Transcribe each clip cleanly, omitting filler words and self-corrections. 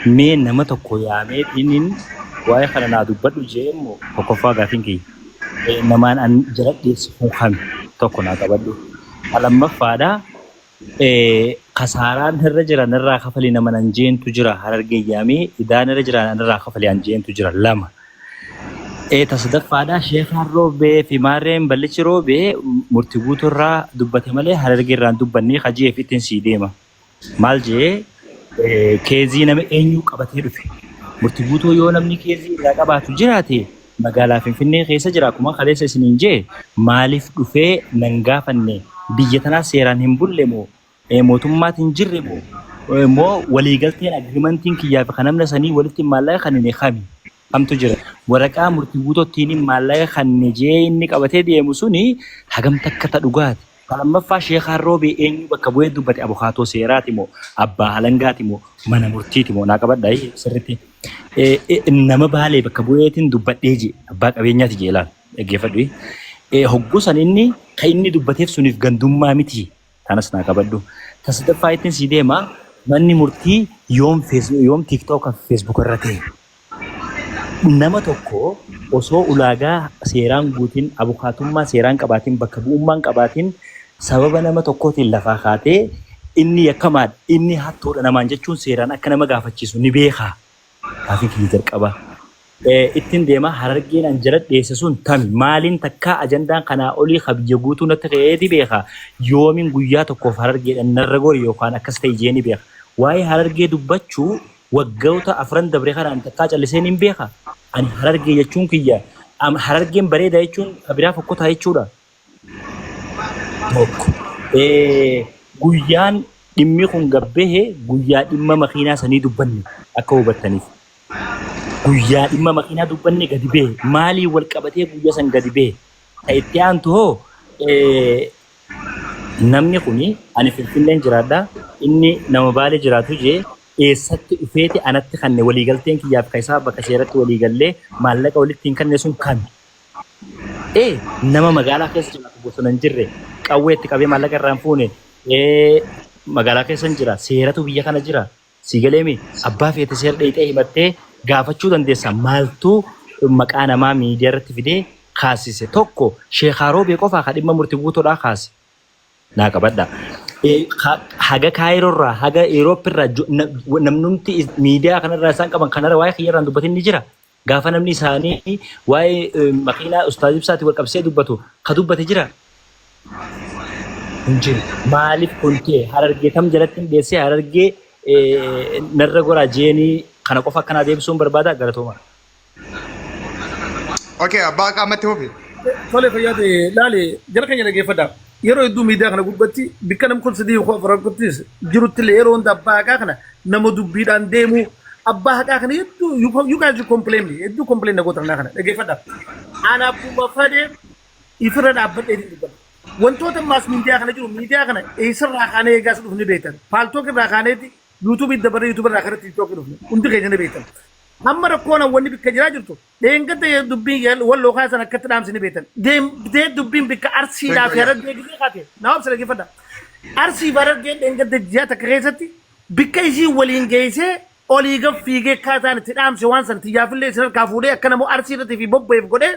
Mee nama tokko yaamee inni waa'ee kana naa dubbadhu jee immoo tokkoffaa gaafiin kiyya. Namaan an jala dhiyeessu kun kami tokko naa qabadhu. Lammaffaadha, kasaaraan irra jira narraa kafali nama nan jeentu jira, Harargee yaamee idaan irra jira narraa kafali an jeentu jira lama. Ta sadaffaadha, Sheekaan Roobee fi Maarreen Ballichi Roobee murtii guutuurraa dubbate malee Harargee irraan dubbannee kaji'eef ittiin sii deema. Maal jee case nama eenyuu qabatee dhufe? Murtii guutuu yoo namni case irraa qabaatu jiraate, magaalaa Finfinnee keessa jira, akkuma kaleessa isiniin jee, maaliif dhufee nan gaafanne? Biyya tanaa seeraan hin bulle moo, mootummaatti hin jirre moo, moo waliigalteen agreementiin kiyyaa fi kan namna sanii walitti maallaqa kan hin kami kamtu jira? Waraqaa murtii guutuuttiin maallaqa kan jee inni qabatee deemu suni hagam takka ta dhugaati? Lammaffaa, Sheekaan Roobee eenyu bakka bu'ee dubbate? Abukaatoo seeraati moo, abbaa halangaati moo, mana murtiiti moo? Naa qabadha sirriitti. Nama Baalee bakka bu'eetiin dubbadhee jee, abbaa qabeenyaati jee, ilaal, dhaggeeffadhu. Hogguu san inni kan inni dubbateef suniif gandummaa miti. Kanas naa qabadhu. Ta sadaffaa ittiin sii deema, manni murtii yoom yoom TikTok fi Facebook irra ta'e? Nama tokko osoo ulaagaa seeraan guutiin, abukaatummaa seeraan qabaatiin, bakka bu'ummaan qabaatiin, sababa nama tokkootiin lafaa kaatee inni yakkamaadha, inni hattuudha namaan jechuun seeraan akka nama gaafachiisu ni beekaa? Gaafii kiyya jalqaba. Ittiin deema, Harargeen an jala dhiyeesse sun tami? Maaliin takkaa ajandaan kanaa olii ka biyya guutuu natti ka'eeti beeka? Yoomiin guyyaa tokkoof Harargeedhaan narra gori yookaan akkas ta'e jee ni beeka? Waa'ee Harargee dubbachuu waggoota 4n dabre kanaan takkaa callisee ni beeka. Ani Harargee jechuun kiyya, Harargeen bareeda jechuun ka biraa fokkotaa jechuudha. Tokko. Guyyaan dhimmi kun gabbahe guyyaa dhimma makiinaa sanii dubbanne, akka hubattaniif. Guyyaa dhimma makiinaa dubbanne gadi bahe. Maaliin wal qabatee guyyaa san gadi bahe? Ta itti aantu hoo, namni kuni ani Finfinneen jiraadha, inni nama Baalee jiraatu jee, eessatti dhufeeti anatti kanne? Waliigalteen kiyyaaf ka isaa bakka seeratti waliigallee maallaqa walitti hin kanne sun kami? Nama magaalaa keessa jiraatu, bosona hin jirre, qawwee itti qabee maallaqa irraa hin fuune, magaalaa keessa hin jira, seeratu biyya kana jira. Si galeemi, abbaa feete seera dheeyxee himattee gaafachuu dandeessa. Maaltu maqaa namaa miidiyaa irratti fidee kaasise? Tokko, Sheekaa Roobee qofaa ka dhimma murtii guutuudhaa kaase. Naa qabadha. Haga Kaayiroo irraa haga Europe irraa namnumti miidiyaa kanarraa isaan qaban kanarra waa'ee kiyya irraan dubbatin ni jira. Gaafa namni isaanii waa'ee makiinaa Ustaaz Ibsaatiin wal qabsiisee dubbatu ka dubbate jira? Hin jiru. Maaliif kun ta'e? Harargee tam jalatti hin dheessee Harargee narra goraa jeenii kana qofa akkanaa deebisuun barbaada, galatooma. Okay, abbaa qaamatti fufi. Tole, fayyaa ta'e, laali, jara keenya dhaggeeffadha. Yeroo hedduu miidiyaa kana gubbatti bikka nam kun sadii koo afran kuttis jirutti illee yeroo hunda abbaa haqaa kana nama dubbiidhaan deemu, abbaa haqaa kana hedduu you guys, you complain me, hedduu complain na gootan kana dhaggeeffadha. Ana abbuma fadhe ifirra dhaabbadhee dubbadha. Wantoota maas miidiyaa kana jiru, miidiyaa kana eessarraa kaanee eegaas dhufne beektan. Paltalk irraa kaaneeti YouTubeii dabaree YouTube irraa karatti TikTok dhufne, hundi keenya ni beektan. Amma rakkoon wanni bikka jiraa jirtu, dheengadda dubbiin walloo kaasan akkatti dhaamsi ni beektan. Deemtee dubbiin bikka Arsiidhaa fi Harargee gisee kaate naa obsa, dhaggeeffadha. Arsii fi Harargeen dheengadda ji'a takka keessatti bikka isii waliin geessee olii gad fiigee akkaataan itti dhaamse, waan san xiyyaafillee isin harkaa fuudhee akka namoo Arsii irratti fi bobba'eef godhee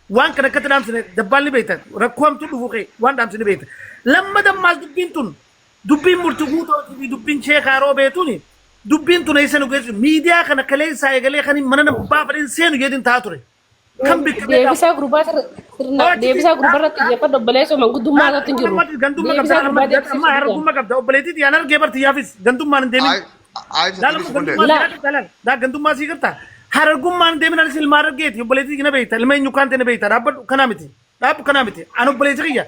waan kana akkatti dhaamsine dabbaan ni beektan. Rakkoo hamtuu dhufu kee waan dhaamsine beektan. Lammata ammaas dubbiin tun, dubbiin murtii guutootii fi dubbiin Sheekaa Roobeetuni, dubbiin tun eessa nu geessu? Miidiyaa kana kaleessaa eegalee kan mana nama baafadheen seenu jedhin ta'a ture. Kan bikka Deebisaa gurbaa sirna deebisaa gurbaa irratti xiyyeeffadhu, obboleessoo, manguddummaa irratti hin jiru. Gandummaa qabda. Deebisaa gurbaa Amma deebisee. Harargummaa qabda, obboleettii yaan argee barti yaafis gandummaan hin deemin. Ay, Laala, gandummaa Laa. sii garta, laala. Daa gandummaa sii garta. Harargummaan hin deemin, anis ilma Harargeeti, obboleettii na beekta, ilma eenyu kaan ta'e na beekta, dhaabbadhu, kanaa miti. Dhaabbu, kanaa miti. An obboleessi kiyya.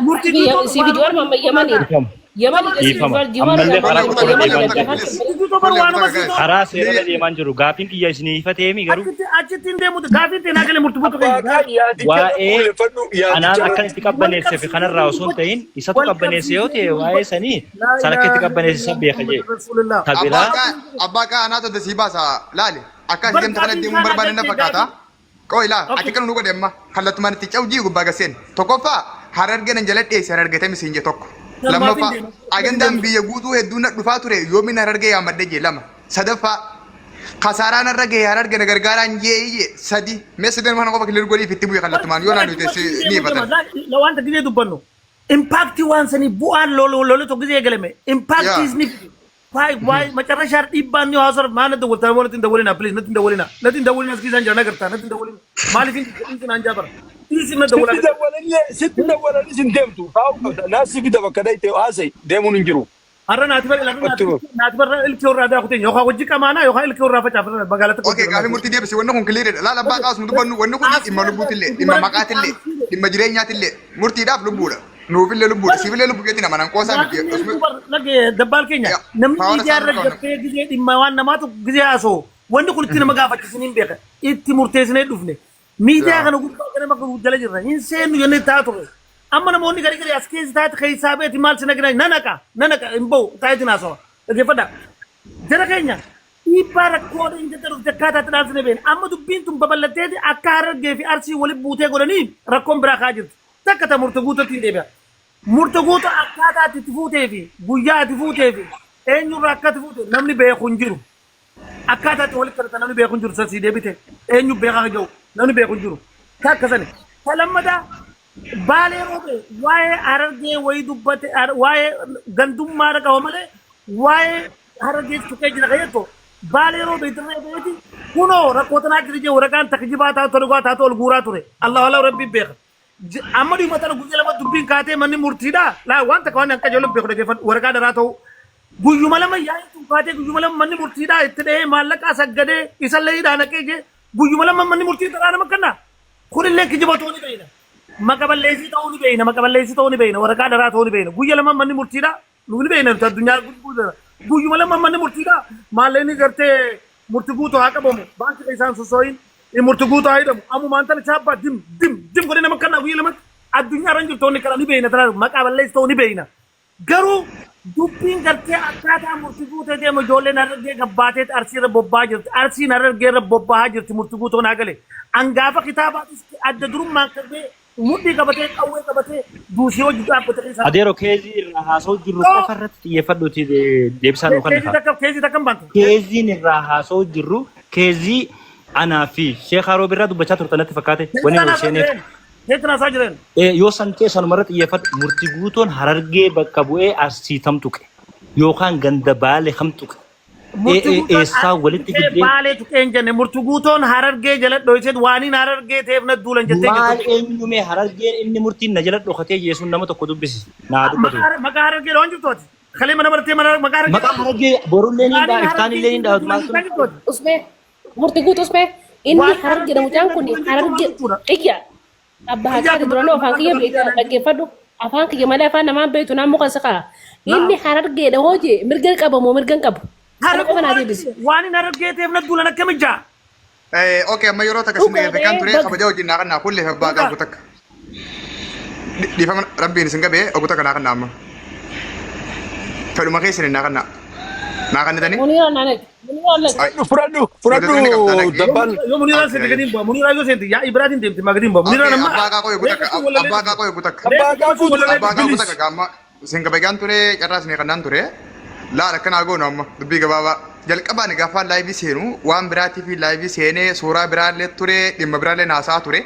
Murtii guutuu Si fi Jawaar Mohammad Yamanii. Dhiifama. Yamanii Dhiifama. Ammallee karaa tokko irra deemaa jiru. Murtii guutuu bar waanuma sii ta'u. Karaa seerarra deemaa jiru. Gaafiin kiyya isinii ifateemi garuu. Achitti hin deemutu. Gaafiin ta'e naa galee, murtii guutuu Abbaa keenya. kaan yaadicha Waa'ee fuulleffadhu anaan yaadicha akkan itti qabbaneesse fi kanarraa osoo hin ta'in isatu qabbaneesse yoo ta'e, waa'ee sanii san akka itti qabbaneesse san beeka jee. Ta Abbaa biraa kaan, abbaa kaan, anaatu adda sii baasa, laali. Akka ati deemtu kana deemuun barbaanne na fakkaata. Qoo ilaa, ati kan nu godhe amma kallattumaan itti cawjii gubbaa gaseen. Tokkoffaa, Harargee nan jala dheesse, Harargee tami siin je tokko. Lammaffaa, ajandaan biyya guutuu hedduu na dhufaa ture, yoomiin Harargee yaammadhe je lama. Sadaffaa, Kasaaraa narra gahe Hararge na gargaaraan jee jee sadi. Mee sadan kana qofa clear godhiif itti bu'i kallattumaan yoo naannoo teesse ni ifatan. Wanta gizee dubbannu impact waan sanii bu'aan lole tokko gizee eegalame impact ni waay waay macarrashaa dhiibbaan ni haasar maal natti dawwaltaa moo natti hin dawwalina please natti hin dawwalina natti hin dawwalina as keessaan jira nagartaa natti hin dawwalina maaliif hin dhiisin aan jaabara dhiisin na Sitti dawwalaa dawwalanillee sitti dawwalanis hin deemtu. Taa'uu qabda. Naassi fida bakka dhayte haasa'e deemuun hin jiru. Har'a naati bara Itti fufi. naati bara ilkee irraa daakute yookaan hojii qamaanaa yookaan ilkee irraa facaafata magaalaa tokko Okay, gaafii murtii deebisi. Wanni kun clear dha. Laal abbaa qaasuma dubbannu wanni kun dhimma lubbuutillee, dhimma maqaatillee, dhimma jireenyaatillee, murtiidhaaf lubbuudha. Nuufillee lubbuudha. Siifillee lubbuu keetti nama nan qoosaa miti. Dabbaal keenya Yaa, namni power miidiyaa irra isaa qabna. gabbee gizee dhimma waan namaatu gizee haasa'u wanni kun itti nama gaafachiisin hin beeka itti murteessinee dhufne miidiyaa kana gubbaa ganama kan jala jirra hin seennu jennee taa ture amma namoonni garii garii as keessa taate keessaa beeti maal si nagina nan haqa nan haqa hin ba'u taayitiin haasawa dhaggeeffadha jara keenya dhiibbaa rakkoo hin jette dhufte akkaataa itti dhaamsine beena amma dubbiin tun babal'atteeti akka Harargee fi Arsii walitti buutee godhanii rakkoon biraa ka'aa jirti takka ta murte guututti hin deebi'a. Murte guutuu akkaataa ati itti fuutee fi guyyaa ati fuutee fi eenyurraa akka ati fuute namni beeku hin jiru. Akkaataa itti walitti kadhatan namni beeku hin jiru sasii deebite eenyu beekaa kan jiru namni beeku hin jiru. Takka sani. Ta lammataa Baalee Roobee waa'ee Harargee wayii dubbate waa'ee gandummaa qaba malee waa'ee Harargee tuqee jira kan jettu Baalee Roobee dirree beeti kunoo rakkoo tanaa jira jee waraqaan takjibaa taatu dhugaa taatu ol guuraa ture. Allahu alaa rabbii beeka. Amma dhuma tana guyya lama dubbiin kaatee manni murtiidha. Laa waan takka waan akka ijoolleen beeku dhaggeeffadhu waraqaa daraa ta'u. Guyyuma lama yaa'ii tun kaatee guyyuma lama manni murtiidha itti dhahee maallaqaa saggadee isallee hidhaa naqee jee guyyuma lama manni murtii daraa nama kenna. Kunillee kijiba ta'uu ni beekna. Maqa balleessii ta'uu ni beekna. Maqa balleessii ta'uu ni beekna. Waraqaa daraa ta'uu ni beekna. Guyya lama manni murtiidha. Nu ni beekna nuti addunyaa gurguddaa. Guyyuma lama manni murtiidha. Maallaqni gartee murti guutuu haa qabamu. Baankii keessaan sossooyin murti guutuu haa hidhamu. Ammumaan tana chaappaa dim dim dim godhee nama kannaa guyya lamatti addunyaa irra hin jirtu inni kana ni beekna. Tana maqaa balleessi ta'uu ni beekna. Garuu dubbiin gartee akkaataa murti guutee deemu ijoolleen Harargee gabbaateet Arsii irra bobba'aa jirti. Arsiin Harargee irra bobba'aa jirti murti guutoon haa gale. Angaafa kitaabaatis adda durummaan qabee mudhii qabatee qawwee qabatee duusii hojii dhaabbate keessaa. Adeero case irraa haasa'u jirru qofa irratti xiyyeeffadhuuti deebisaa nuu Case kenna. takka case takka hin baantu. Caseiin irraa haasa'u jirru case anaa fi Sheekh Haroob irraa dubbachaa turtan natti fakkaate wanni Keetii nuti seeneef. Keetii naasaa jireen. Yoo san ta'e sanuma irra xiyyeeffadhu murti guutuun Harargee bakka bu'ee Arsii tam tuqe yookaan ganda Baale kam tuqe Murti guutoon eessaa walitti Harargee fiddee Baalee tuqee hin jenne murti guutoon Harargee jala dhoyseet waaniin Harargee ta'eef na duulan jettee maal jirtu. eenyume Harargeen inni murtiin na jala dhokatee jeesuun nama tokko dubbisi naa dubbatu. Maqaa Harargee dhawaan jirtu ati. Kalee mana bartee mana maqaa Harargee Maqaa Harargee borullee ni dhaa Waaniin iftaan illee ni Harargee dhaa duulan maaltu jettee jirtu ati. Usmee murti guutuu usmee inni Waaniin Harargee Harargee mucaan ta'eef na kun duulan jechuun maal Harargee jechuudha? iyya abba Iyyaa haqaati duraanuu afaan kiyya beekta dhaggeeffadhu afaan kiyya malee afaan namaan beektu naan muka siqaa inni Harargeedha hojii mirga qaba moo mirga hin qabu kana qofa naa deebisi. Waaniin Harargee ta'eef na duulan akkami jaa? Okay, amma yeroo takka isin Dhugaa dhaggeeffachaan ture bag kabaja wajjin naa kannaa kullee abbaa qabu takka. Dhiifama rabbiin isin qabee ogu takka naa kannaa amma. Fedhuma keessan naa kannaa. Naa kannitanii? Muniira naan Muniira naan Fudhadhu fudhadhu fudhadhu Fudhatanii qabdaa dhaqee. dabbaan. Yoo Muniiraan seente gadi hin bu'a. Muniiraa yoo seente yaa Ibraatiin deemte maa gadi hin bu'a. Muniiraan Okay, amma abbaa qaaqoo eegu takka. Abbaa qaaqoo eegu takka. Abbaa qaaquu Abbaa qaaqoo bilis. takka gaamma isin kabajaan ture carraa isin kannaan ture. Laal akkanaa goonu amma dubbii gabaabaa. Jalqabaan gaafa live seenu waan biraatii fi live seenee suuraa biraallee ture dhimma biraallee naasaa ture.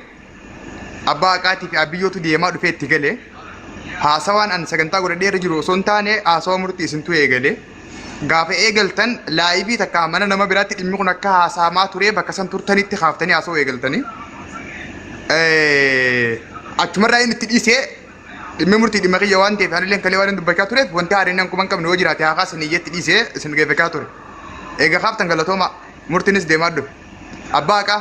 Abbaa haqaatii fi abiyyootu deemaa dhufee itti gale. Haasawaan an sagantaa godhadhee irra jiru osoo hin taane haasawa murtii isintu eegale. Gaafa eegaltan live takka mana nama biraatti dhimmi kun akka haasa'amaa ture bakka san turtanitti kaaftanii haasawuu eegaltanii. Achumarraa inni itti dhiisee dhimmi murtii dhimma kiyya waan ta'eef anillee kalee waan hin dubbachaa tureef wanti haareen an quban qabne yoo jiraate haa kaasanii iyyatti dhiisee isin geeffachaa ture. Egaa kaaftan galatooma murtiinis deemaa dhufe. Abbaa haqaa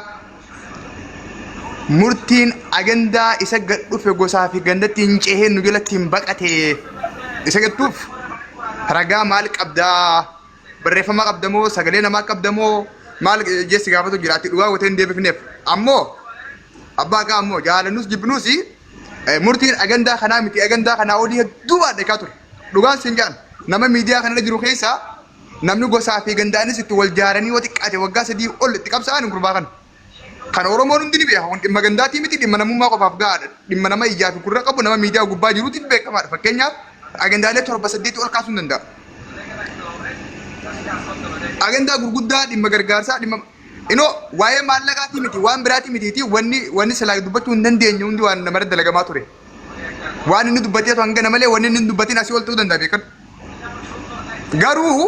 murtiin agandaa isa gad dhufe gosaa fi gandatti hin cehee nu jalatti hin baqate isa gattuuf ragaa maal qabdaa barreeffama qabdamoo sagalee namaa qabdamoo maal jeessi gaafatu jiraatti dhugaa gootee hin deebifneef ammoo abbaa haqaa ammoo jaalannus jibbinuus murtiin agandaa kanaa miti agandaa kanaa olii hedduu baadhekaa ture dhugaan siin jedhan nama miidiyaa kanarra jiru keessaa namni gosaa fi gandaanis itti wal jaaranii yoo xiqqaate waggaa 3 ol itti qabsaa'an gurbaa kana. Kan Oromoon hundi ni beeka. Kun dhimma gandaatii miti dhimma namummaa qofaaf gahaadha. Dhimma nama ijaa fi gurra qabu nama miidiyaa gubbaa jiruutiin beekamaadha. Fakkeenyaaf agandaalee 7 8 ol kaasuu hin danda'a. Agandaa gurguddaa dhimma gargaarsaa dhimma inoo waa'ee maallaqaatii miti waan biraatii mitiiti wanni wanni silaa dubbachuu hin dandeenye hundi waan namarra dalagamaa ture. Waan inni dubbateetu hangana malee wanni inni hin dubbatin asii ol ta'uu danda'a beekan. Garuu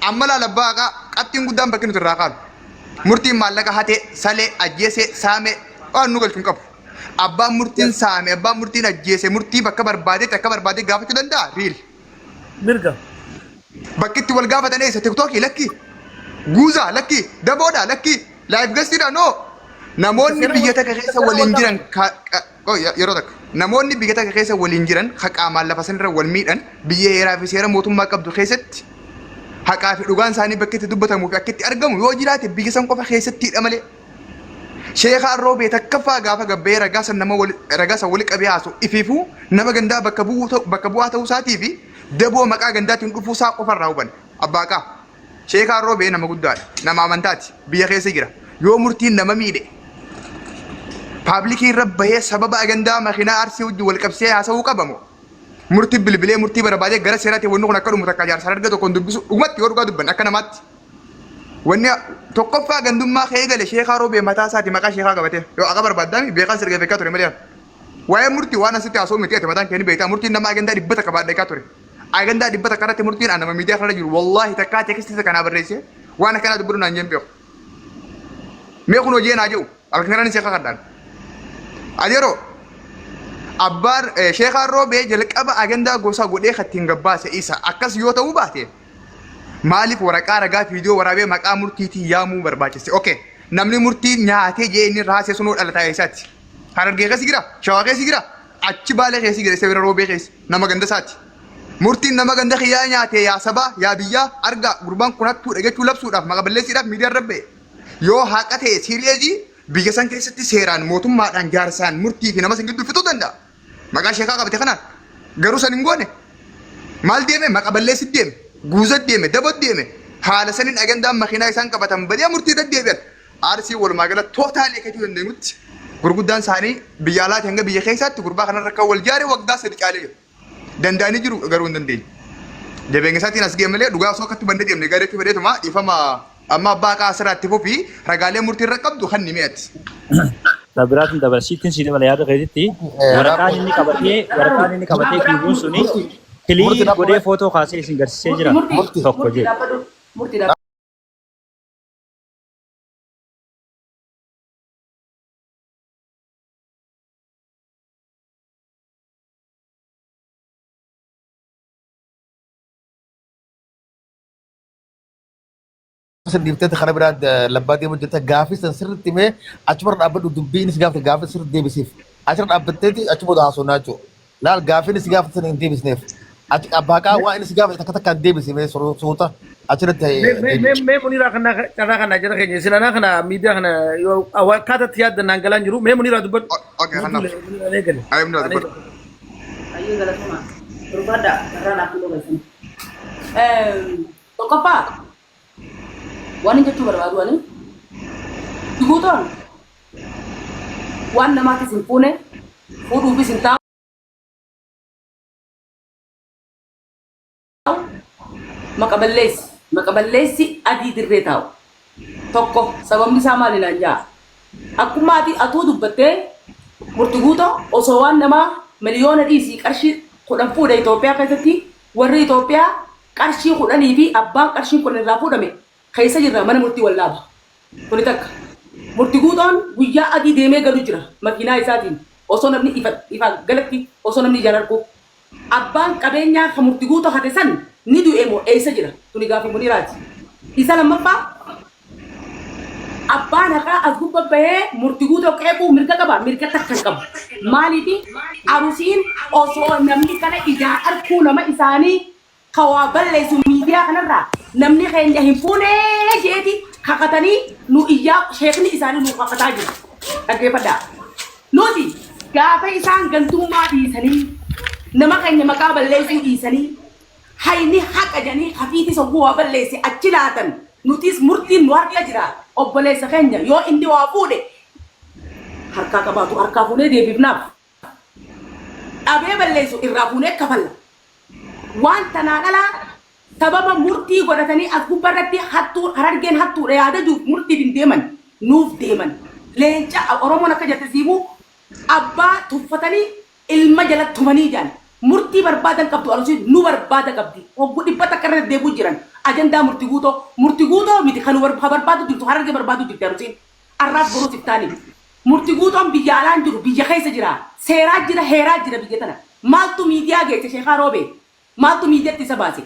amma laala abbaa haqaa qabxiin guddaan bakki nuti irraa kaanu. Murtiin maallaqa hatee, salee, ajjeesee, saamee waan nu galchu hin qabu. Abbaan murtiin saame, abbaan murtiin ajjeese murtii bakka barbaadetti akka barbaade gaafachuu danda'a riil. Mirga. Bakki itti wal gaafatan eessa? Tiktookii lakki. Guuzaa lakki. Daboodha lakki. Live guestiidha no. Namoonni biyya takka keessa waliin jiran yeroo takka. Namoonni biyya takka keessa waliin jiran ka qaamaan lafa sanirra wal miidhan biyya heeraa fi seera mootummaa qabdu keessatti haqaa fi dhugaan isaanii bakki itti dubbatamuu fi akka itti argamu yoo jiraate biyya san qofa keessattidha malee. Sheekaan Roobee takkaffaa gaafa gabba'ee ragaa san nama wali ragaa san wali qabee haasu ifiifuu nama gandaa bakka bu'uu ta'u bakka bu'aa ta'uu isaatii fi daboo maqaa gandaatiin dhufuu isaa qofa irraa hubanna. Abbaa Qaa. Sheekaan Roobee nama guddaadha. Nama amantaati. Biyya keessa jira. Yoo murtiin nama miidhe paablikii irra bahee sababa agandaa makiinaa Arsii wajjin wal qabsiisee haasa'uu qaba moo? Murtii bilbilee murtii barbaadee gara seeraatti wanni kun akka dhumu takka jaarsa Harargee tokkoon dubbisu dhugumatti yoo dhugaa dubbanne akka namaatti. Wanni tokkoffaa gandummaa kee eegale sheekaa roobee mataa isaati maqaa sheekaa qabatee yoo akka barbaaddaami beekaan sirga beekaa ture malee. Waa'ee murtii waan asitti haasa'u miti ati mataan kee ni beektaa murtiin nama agandaa 100 baadhee ture. Agandaa 100 irratti murtiin an nama miidiyaa kanarra jiru wallaahi takkaa teekistii kanaa barreessee waan akkanaa dubbadhu naan jeen beeku. Mee kun hojii naa jedhu halkan kanaan si kakadhaan. Adeeroo abbaan sheekaan roobee jalqaba agandaa gosa godhee kattiin gabbaase isa akkas yoo ta'uu baate Maaliif waraqaa ragaa viidiyoo waraabee maqaa murtiitiin yaamuu barbaachise? Okay. Namni murtii nyaatee jee inni raasee sunoo dhalataa eessaati? Harargee keessa jira? Shawaa keessa jira? Achi Baalee keessa jira? Isa bira Roobee keessa? Nama ganda isaati. Murtiin nama ganda kiyyaa nyaate yaa sabaa yaa biyyaa argaa gurbaan kun hattuudha jechuu labsuudhaaf maqa balleessiidhaaf miidiyaan rabba'e. Yoo haqa ta'e siiriyeesii biyya san keessatti seeraan mootummaadhaan jaarsaan murtii fi nama san gidduu fixuu danda'a. Maqaa sheekaa qabate kanaan garuu san hin goone. Maal deeme maqa balleessi deeme guuza deeme dabo deeme haala sanin agandaan makiinaa isaan qabatan badee murtii irra deebi'an. Arsii walumaa gala tootaalii akka jechuu dandeenyutti gurguddaan isaanii biyya alaatii hanga biyya keessaatti gurbaa kanarra akka wal jaare waggaa sadi caalee jira. Danda'anii jiru garuu hin dandeenye. Jabeenya isaatiin as ga'e malee dhugaa osoo akkatti bannee deemne gareetti fedheetuma dhiifama amma abbaa haqaa asirraa itti fufi ragaalee murtii irra qabdu kan ni mi'ati. Sabiraatiin dabala siittiin sii dabala yaada keetitti waraqaan inni qabatee waraqaan inni qabatee fiiguun suni kiliir godhee footoo kaasee isin garsiisee jira tokko jedhe. Murtii dhaabbadhu. San dhiifteeti karaa biraa labbaa deemuu jirta gaafii san sirriitti himee achumarra dhaabbadhu dubbii inni si gaafate gaafii sirriitti deebisiif achirra dhaabbatteeti achi booda haasofnaa jechuudha. Laal gaafii inni si gaafate san hin deebisneef achi abbaa qaa waan inni si gaafate takka takkaan deebisi mee suuta achirratti Mee mee deebisi. mee muniraa kana carraa kana jara keenya isin anaa kana miidiyaa kana yoo akkaataatti yaaddan naan galaan jiru mee muniraa dubbadhu. Okay, kanaaf. Muniraan eegale. Ayi munira dubbadhu. Ayyee galatoomaa. Ulfaadhaa carraa naaf hin dhoofessin. Tokkoffaa waan hin jechuu barbaadu ani guutoon waan namaatis hin fuune fuudhuufis hin taa'u maqa balleessi maqa balleessi adii dirree taa'u tokko sababni isaa maali naan jaa akkuma ati atuu dubbattee murti guutoo osoo waan namaa miliyoona dhiisii qarshii 10 fuudhe Itoophiyaa keessatti warri Itoophiyaa qarshii kudhanii fi abbaan qarshiin 10 irraa fuudhame keessa jirra mana murtii wallaaba. Kuni takka. Murti Guutoon guyyaa adii deemee galu jira makiinaa isaatiin osoo namni ifa ifa galatti osoo namni ijaan arguu. Abbaan qabeenyaa ka Murti Guuto hate san ni du'e moo eessa jira? Tuni gaafii Muniraati. Isa lammaffaa Abbaan haqaa as gubba bahee murti guutoo qeequu mirga qaba mirga takka hin qabu. Maaliifi arusiin osoo namni kana ijaan arkuu nama isaanii ka waa balleessu miidiyaa kanarraa namni keenya hin fuunee jeeti kakatanii nu iyyaa sheekni isaanii nu kakataa jiru. Dhaggeeffadhaa. Nuti gaafa isaan gantummaa dhiisanii nama keenya maqaa balleessuu dhiisanii Hayni haqa jedhanii kafiitis hogguu waa balleesse achi laatan nutiis murtiin nu harka jira obboleessa keenya yoo inni waa fuudhe harkaa qabaatu harkaa fuunee deebifnaaf dhabee balleessu irraa fuunee kafalla waan tanaan alaa Sababa murtii godhatanii as gubbarratti hattuu Harargeen hattuudha yaada jiruuf murtiif hin deeman. Nuuf deeman. Leenca Oromoon akka jette siimuu abbaa tuffatanii ilma jala tumanii jaan. Murtii barbaadan qabdu Arusiin nu barbaada qabdi. Hoggu 100 irra deddeebi'u jiran. Ajandaa Murti Guutoo. Murti Guutoo miti kan nu barbaadu jirtu Harargee barbaadu jirti Arusiin. Arraas boruus iftaani. Murti Guutoon biyya alaan jiru biyya keessa jira. Seeraa jira heeraa jira biyya tana. Maaltu miidiyaa geesse Sheekaa Roobee? Maaltu miidiyatti isa baase?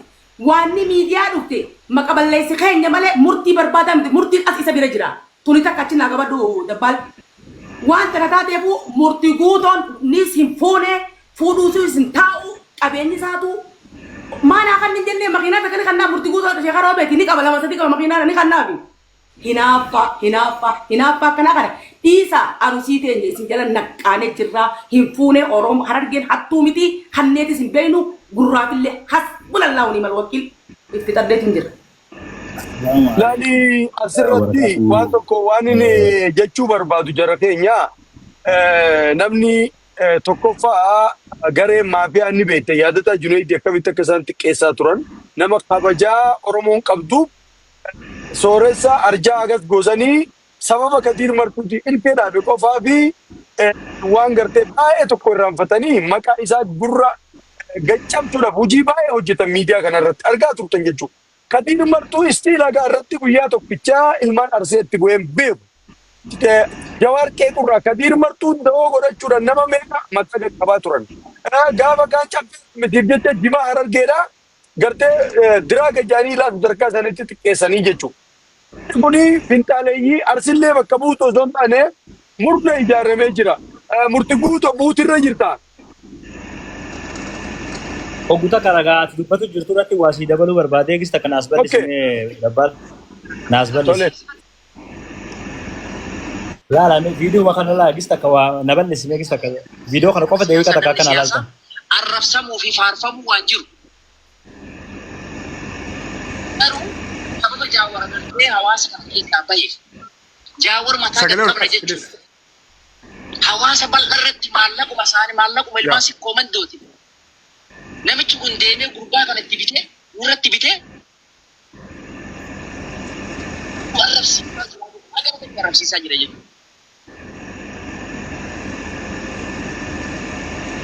Waanni miidiyaa dhufte maqa balleessi keenya malee murtii barbaadaa miti. Murtiin as isa bira jira. Tuni takka achi naa qabadhu Dabbaal. Waan tana taateefu Murti Guutoon nis hin fuune fuudhuusis hin taa'u qabeenyi isaatu maanaa kan hin jennee makiinaa takka ni kannaa Murti Guutoo Sheekaa Roobeeti ni qaba lama sadi qaba makiinaa ni kannaafi. Hinaaffaa hinaaffaa hinaaffaa akkanaa kana dhiisaa Arusii teenya isin jala naqqaanee jirraa hin fuunee Oromo Harargeen hattuu miti hanneetis hin beeynu gurraafillee hasbunallahu ni'mal wakiil itti fixadheetiin jira. Laali asirratti waan tokko waan inni jechuu barbaadu jara keenya namni tokkoffaa gareen maafiyaa inni beekte yaadataa Junaidi akkamitti akka isaan xiqqeessaa turan nama kabajaa Oromoon qabdu sooressa arjaa agas goosanii sababa Kadiir Martuuti ilkee dhaabe qofaa fi waan gartee baay'ee tokko irraanfatanii maqaa isaa gurra gaccabsuudhaaf hojii baay'ee hojjetan miidiyaa kanarratti argaa turtan jechuudha. Kadiir Martuu istiil hagaa irratti guyyaa tokkichaa ilmaan Arseetti bu'een beeku. Jawaar qeequrraa Kadiir Martuu da'oo godhachuudhaan nama meeqa maqaa qaqqabaa turan. Gaafa kaan caffee mitiif jecha jimaa Harargeedhaa gartee diraa gajaanii ilaa sadarkaa sanitti xiqqeessanii jechuudha. Kuni finxaaleeyyii Arsillee bakka buutu osoo hin taane murna ijaaramee jira. Murti Guuto buutirra jirta. Oggu takka ragaa ati dubbatu jirtu irratti waa sii dabaluu barbaadee gis takka naas bal'isi mee Dabbaal. Naas bal'isi. Laala mee viidiyoo kana laa gis takka waa na bal'isi mee gis takka viidiyoo kana qofa deebiqa takka Namni akkana siyaasaa laaltan. arrabsamuu fi faarfamuu waan jiru. Garuu sababa Jaawar agartee hawaasa kana keessaa baheef Jaawar mataa Sagalee gad ol qabna kaasi jechuun please. hawaasa bal'aa irratti maallaquma isaanii maallaquma Yaa. ilmaan sikkoo mandooti. Namichi kun deemee gurbaa kana itti bitee nurratti bitee nu arrabsiisaa jira jechuudha. Haga irratti arrabsiisaa jira jechuudha.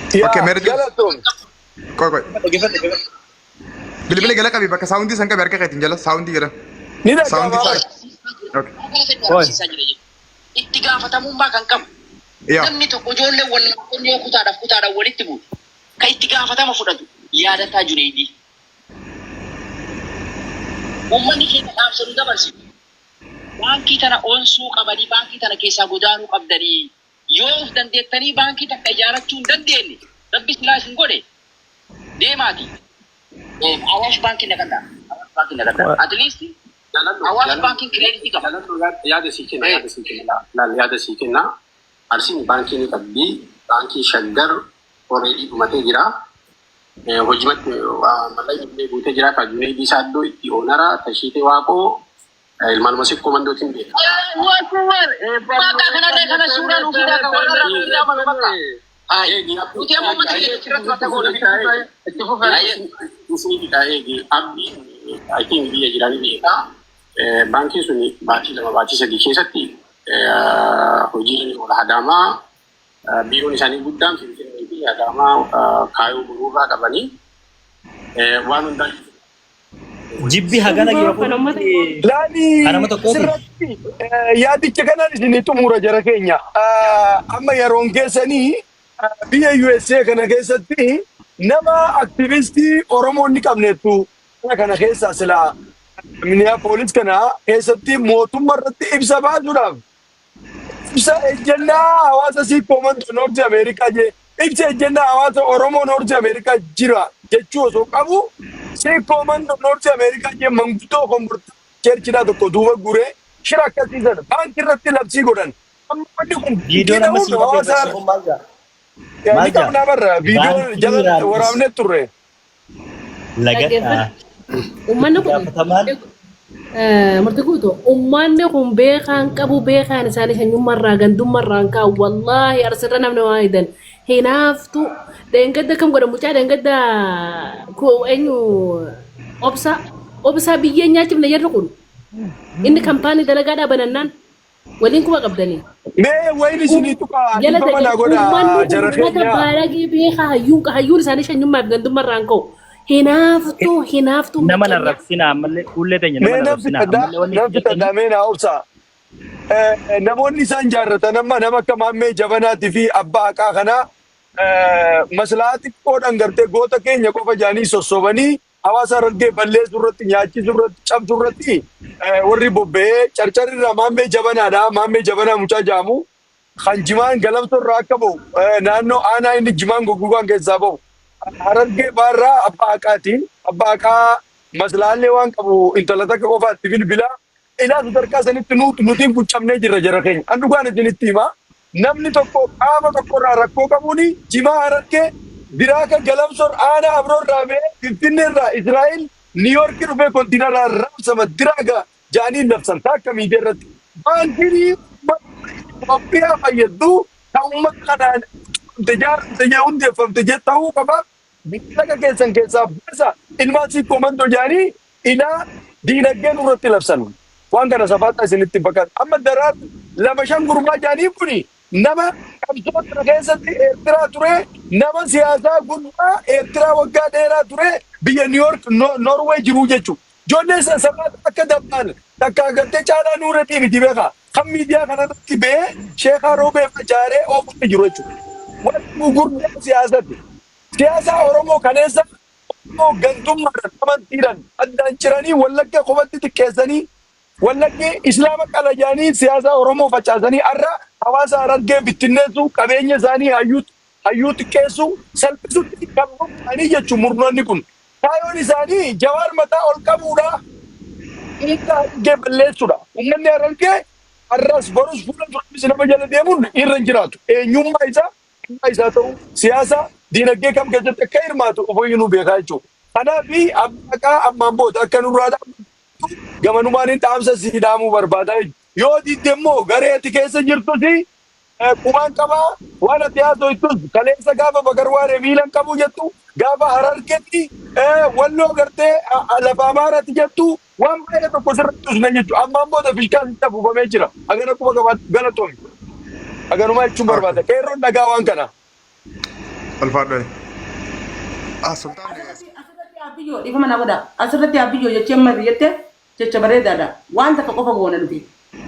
Okay, Yaa meera jiru. galatoom. Qoy qoy. Dhaggeeffadhu dhaggeeffadhu. Bilbila jala qabi bakka saawundii san qabi harka keetiin jala saawundii jala. Ni Saawundii dhaga'ama. isaa. Okay. Qoy. Arrabsiisaa jira jechuudha. Itti gaafatamummaa kan qabu. Yaa. Namni tokko ijoolleen wallaaltonni yoo kutaadhaaf kutaadhaan walitti buute kan itti gaafatama fudhatu Yaadataa Juneeydii. Uummanni keenya dhaamsa nu dabarsinu. Baankii tana onsuu qabanii baankii tana keessaa godaanuu qabdanii. Yoo uf dandeettanii baankii takka ijaarachuu hin dandeenne Rabbi silaa isin godhe deemaati Awaash baankiin naqadhaa. Awaash baankiin naqadhaa. At least Awaash baankiin kireeditii qaba. Jalallo yaada sii kenna yaada sii kenna laal yaada sii kenna Arsiin baankii ni qabdi baankii Shaggar already dhumatee jira hojimatti mallaqni illee guutee jira ka Junaydii Saaddoo itti oonara Tashiitee Waaqoo ilmaanuma Sikkoo Mandootiin beeka. Bakka kanarree kana suuraa nuu fidaa kan warra irraa nuu fidaa malu bakka. Hayi. Nuti amma uummata keenya achirratti wanta goona. Isinii fidaa eegi abdiin I think biyya jiranii beeka. Baankiin sun baatii 2 baatii 3 keessatti hojiirra ni oola. Adaamaa biiroon isaanii guddaan Finfinnee fi Adaamaa kaayoo boruurraa qabanii waan hundaa Jibbi hagana Kun jiru kan uummata Laali kan nama tokkooti. asirratti yaadicha kanaan isinii xumura jara keenya. Amma yeroon keessanii biyya USA kana keessatti nama aktivistii Oromoon ni qabneettu kana keessaa silaa Minneapolis kana keessatti mootummaa irratti ibsa baasuudhaaf ibsa ejjennaa hawaasa Sikkoo Mandoo Noorti Ameerikaa jee ibsa ejjennaa hawaasa Oromoo Noorti Ameerikaa jira jechuu osoo qabu Sikkoo Mandoo Noorti Ameerikaa jee manguddoo kombortaa cheerchidhaa tokko duuba guree shira akkasii sana baankii irratti labsii godhan. Amma wanni kun Viidiyoon amma ta'uun sii qabee hawaasa barsiisuun maal jaa? ni Maal jaa? qabnaa barra viidiyoo Baankii jala Raammis waraabnee turre. lagadhaa. Dhaggeeffadhu. Uummanni kun Gaafatamaan murti guutuu uummanni kun beekaan qabu beekaan isaanii sanyummaarraa gandummaarraan kaa'u wallaahi arsirra namni waa hidan hinaaftu dheengadda kam godha mucaa dheengadda eenyu Obsaa obsaa biyyee nyaachifne jarri kun. Inni kampaanii dalagaadhaa banannaan waliin quba qabdanii. Mee wayin isinii tuqaa Jala dhiifama naa godha uummanni kun jara uummata keenya. baalagee beekaa hayyuun hayyuun isaanii shanyummaa fi gandummaa irraan ka'u. Hinaaftuu hinaaftuu Nama miccanya. narrabsinaa ammallee fuullee teenya nama Mee nan narrabsinaa fixadha ammallee wanni nan isin fixadha jettanii mee naa obsaa. Namoonni isaan jaarratan amma nama akka Maammee Jabanaatii fi Abbaa Haqaa kanaa maslahaa xiqqoodhaan gartee goota keenya qofa jaanii sossobanii hawaasa Harargee balleessuu irratti, nyaachisuu irratti, cabsuu irratti warri bobba'ee carcarri irraa Maammee Jabanaadha. Maammee Jabanaa mucaa jaamu kan jimaan galamsoo irraa akka ba'u naannoo aanaa inni jimaan goggogaan keessaa ba'u Harargee baarraa Abbaa Haqaati. Abbaa Haqaa maslahaallee waan qabu intala takka qofaatti bilbila. Ilaa sadarkaa sanitti nutiin quccamnee jirra jara keenya. An dhugaan isinitti hima. Namni tokko qaama tokko irraa rakkoo qabuuni jimaa Harargee Diraaka Galamsor aanaa Abroo irraa ba'ee Finfinnee irraa Israa'el Niiyorkii dhufee kontiinarraa raabsama diraaga ja'anii labsan taakka miidiyaa irratti. Baankiin uummata Itoophiyaa fayyaddu ta uummata kanaan utubamte jaaramte jee hundeeffamte jee ta'uu qaba. Maallaqa keessan keessaa baasa ilmaan Siikkoo Mandoo jedhanii ilaa diinagdee nurratti labsan. Waan kana safaxaa isinitti hin fakkaatu. Amma daraartu 2 5 gurbaa jedhanii kuni nama qabsoo kana keessatti Eertiraa ture, nama siyaasaa guddaa Eertiraa waggaa dheeraa ture, biyya New York, Norway jiru jechuudha. Ijoollee san safaxaa akka dabbaal takka agartee caalaa nuuretii miti beekaa. Kan miidiyaa kanarratti ba'ee Sheekaa Roobee facaaree oofutti jiru jechuudha. Wanti gurguddaa siyaasati. Siyaasa Oromoo kaleessa Oromoo gantummaadhaan amantiidhaan addaan ciranii Wallagga qofatti xiqqeessanii Wallaggi Islaama qala jedhanii siyaasa Oromoo facaasanii har'a hawaasa Harargee bittinneessuu qabeenya isaanii hayyuu hayyuu xiqqeessuu salphisutti kan bobba'anii jechuun murnoonni kun. Kaayoon isaanii Jawaar mataa ol qabuudha. Uummata Harargee balleessuudha. Uummanni Harargee har'as borus fuula durattis nama jala deemuun irra hin jiraatu. Eenyummaa isaa dhimma isaa ta'uu siyaasa diinagdee kam keessatti akka hirmaatu ofiyyuu beekaa jechuudha. Kanaaf abbaa ammaan booda akka nurraa dhaabbatu gamanumaan hin dhaamsa si dhaamuu barbaada. Yoo didde immoo garee ati keessa jirtus qubaan qabaa waan ati haasoftus kaleessa gaafa Bakar Waaree miilan qabu jettu gaafa Harargetti Walloo gartee lafa Amaaraatti jettu waan baay'ee tokko sirratti usne jechuudha. Ammaan booda fishkaan sitti afuufamee jira. Hagana quba qabaatu galatoomi. Haganumaa jechuun barbaada. Qeerroon dhagaa waan kana. Ulfaadhu. Ah, Sultaan. Asirratti Abiyyoo dhiifama naa godha. Asirratti Abiyyoo jechi amma jette jecha bareedaadha. Waan takka qofa goona nuti.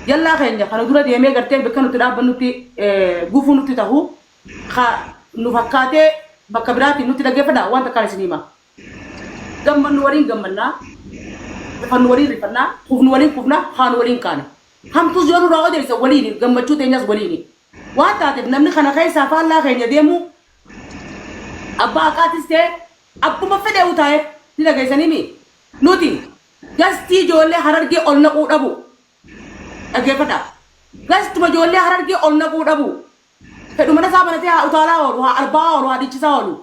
Jallaa keenya kana dura deemee gartee bakka nuti dhaabbannutti gufuu nutti tahu ka nu fakkaatee bakka biraatiin nutti dhaggeeffadha waan takkaan isin hima. Gammannu waliin gammannaa, rifannu waliin rifannaa, kufnu waliin kufna, kaanu waliin kaana. Hamtuus yoo nurraa odeessa waliini, gammachuu teenyas waliini. Waan taateef namni kana keessaa faallaa keenya deemu abbaa haqaatis ta'e abbuma fedheewu taa'e ni dhageessanii nuti gastii ijoollee Harargee ol naquu dhabu. Dhaggeeffadhaa. Gastuma ijoollee Harargee ol naquu dhabu. Fedhu mana isaa banatee haa utaalaa oolu, haa arbaa oolu, haa dhiichisaa oolu.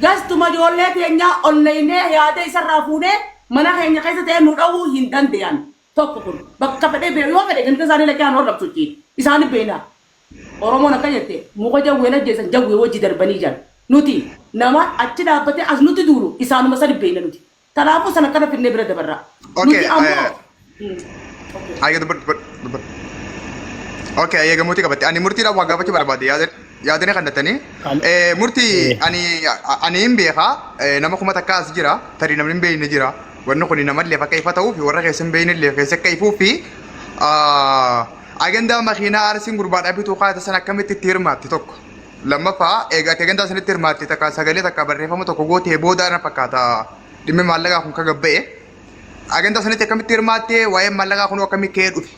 Gastuma ijoollee teenyaa ol naynee yaada isarraa fuunee mana keenya keessa ta'ee nu dha'uu hin danda'an. Tokko kun bakka fedhee bee yoo fedhe ganda isaanii dhaqee haa horrabsuchi. Isaanii beena. Oromoon akka jette muka jawween ajjeesan jawwee wajji darbanii jiran. Nuti nama achi dhaabbatee as nutti duulu isaanuma sadi beena nuti. Kanaafuu sana akkana finnee bira dabarra. Okay, Nuti ammoo Ayya dubbadhu dubbadhu dubbadhu. Okay, ayya gamooti qabatte. Ani murtiidhaan waa gaafachuu barbaade yaadanii kan dattanii. Murtii ani hin beekaa nama 1000 as jira tarii namni hin beekne jira. Wanni kun namallee akka ifa ta'uuf warra keessa hin beeknellee keessa akka ifuu fi agandaa makiinaa Arsiin gurbaadhaa bituu kaate sana akkamitti itti hirmaatti tokko. Lammaffaa egaa ati agandaa sanitti hirmaatte takka sagalee takka barreeffama tokko gootee booda na fakkaata dhimmi maallaqaa kun ka gabba'e. Agandaa sanitti akkamitti hirmaatte waa'een maallaqaa kun akkamitti ka'ee dhufe?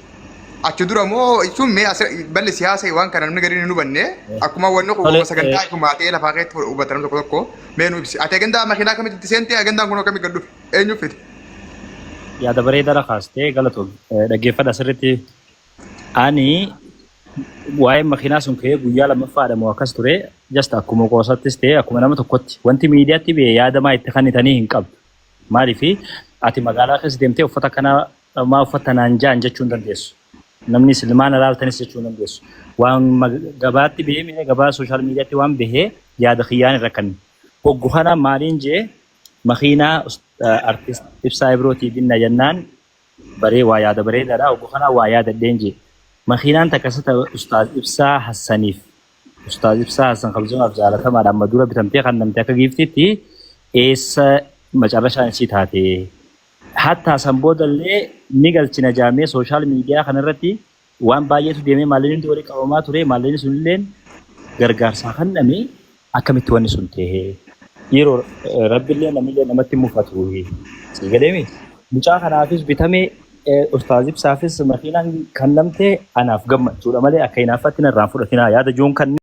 Achi dura moo jechuun mee as balli siyaasa waan kana namni gariin hin hubanne akkuma wanni kun sagantaa ifumaa ta'ee lafaa keessatti hubatan tokko tokko mee nu ibsi. Ati agandaa makiinaa akkamitti itti seente agandaan kun akkamitti gad dhufe? Eenyu fide? Yaada bareedaa kaastee galatoom. Dhaggeeffadha sirriitti. Ani waa'een makiinaa sun ka'ee guyyaa lammaffaadha moo akkas ture just akkuma qoosattis ta'e akkuma nama tokkotti wanti miidiyaatti ba'e yaada maa itti kennitanii hin qabdu. Maaliif ati magaalaa keessa deemtee uffata kana maa uffatta naan jaan jechuu hin dandeessu. Namni silmaan alaaltanis jechuu hin dandeessu. Waan gabaatti bahee miidhaa gabaa social mediatti waan bahee yaada kiyyaan irra kan hoggu kana maaliin jee Makiinaa artist Ibsaa Ibrootii binna jennaan baree waa yaada bareedaadha. Obbo kanaa waa yaadadheen jee. Makiinaan takka isa Ustaaz Ibsaa Hassaniif. Ustaaz Ibsaa Hassan kabajamaaf jaalatamaadha. Amma dura bitamtee kannamte akka giiftitti eessa macarrashaan isii taate. Hattaa san boodallee ni galchina jaamee social media kanarratti waan baay'eetu deemee, maallaqni hundi walii qabamaa ture. Maallaqni sunilleen gargaarsaa kenname. Akkamitti wanni sun ta'e? Yeroo rabbillee namillee namatti mufatu si galeemi. Mucaa kanaafis bitame, Ustaaz Ibsaafis makiinaan kennamte, anaaf gammachuudha malee akka hinaafatti narraan fudhatinaa yaada joon kan.